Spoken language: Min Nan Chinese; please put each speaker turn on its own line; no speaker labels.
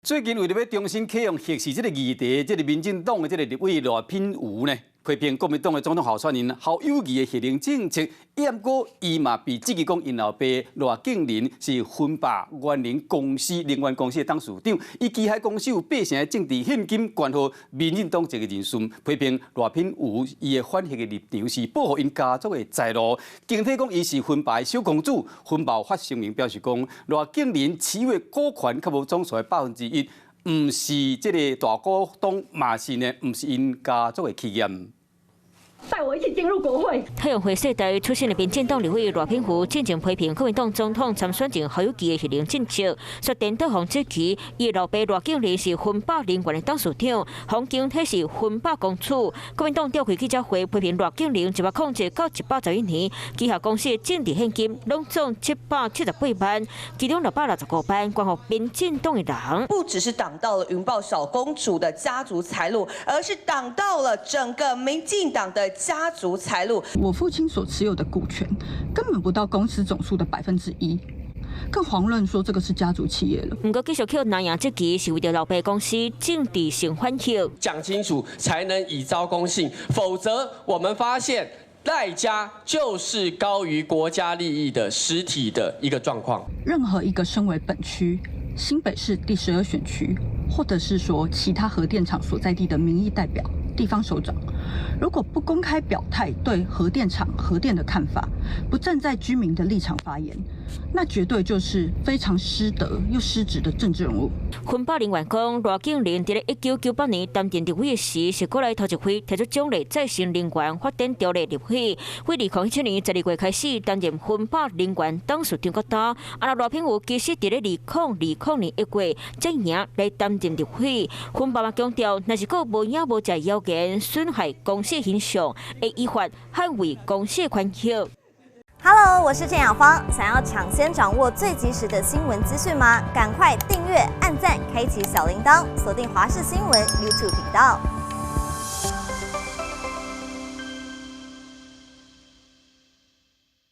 最近為著欲重新啟用核四這个議題，這个民進黨的這个立委賴品妤呢，批評國民黨的總統候選人侯友宜的核能政策，毋過伊嘛被質疑講，𪜶老爸賴景林是芬霸原能公司能源公司的董事長，伊旗下公司有八成的政治獻金捐予民進黨一个人士，批評賴品妤伊的反核的立場是保護𪜶家族的財路，更提講伊是芬霸的小公主。芬霸發聲明表示講，賴景林持有的股權較無總數的1%，毋是這个大股東，嘛是呢，毋是𪜶家族的企業。
帶我一起進入國會。
太陽花世代出身的民進黨立委賴品妤進前批評國民黨總統參選人侯友宜的核能政策，煞顛倒予質疑，伊老爸賴景林是芬霸能源的董事長，黃經體是芬霸公主。國民黨召開記者會批評賴景林107到111年，旗下公司的政治獻金攏總778萬，其中665萬捐予民進黨的人。
不只是擋到了雲豹小公主的家族財路，而是擋到了整個民進黨的家族財路。
我父親所持有的股權根本不到公司總數的1%，更遑論說這個是家族企業了。
毋過繼續予藍營質疑，是為著老爸公司政治性反核。
講清楚才能以昭公信，否則我們發現賴家就是高於國家利益的實體的一個狀況。
任何一個身為本區新北市第12選區，或者是說其他核電廠所在地的民意代表、地方首長，如果不公開表態對核電廠核電的看法，不站在居民的立場發言，那絕對就是非常失德又失職的政治人物。
芬霸能源講，賴景林佇咧1998年擔任立委時，是國內頭一位提出獎勵再生能源發展條例立委。自2007年12月開始擔任芬霸能源董事長到今，啊，賴品妤其實佇咧2020年1月才贏來擔任立委。芬霸嘛強調，若是閣無影無跡謠言損害公司形象，會依法捍衛公司權益。
Hello，我是鄭雅芳。想要搶先掌握最及時的新聞資訊嗎？趕快訂閱、按讚、開啟小鈴鐺，鎖定華視新聞 YouTube 頻道。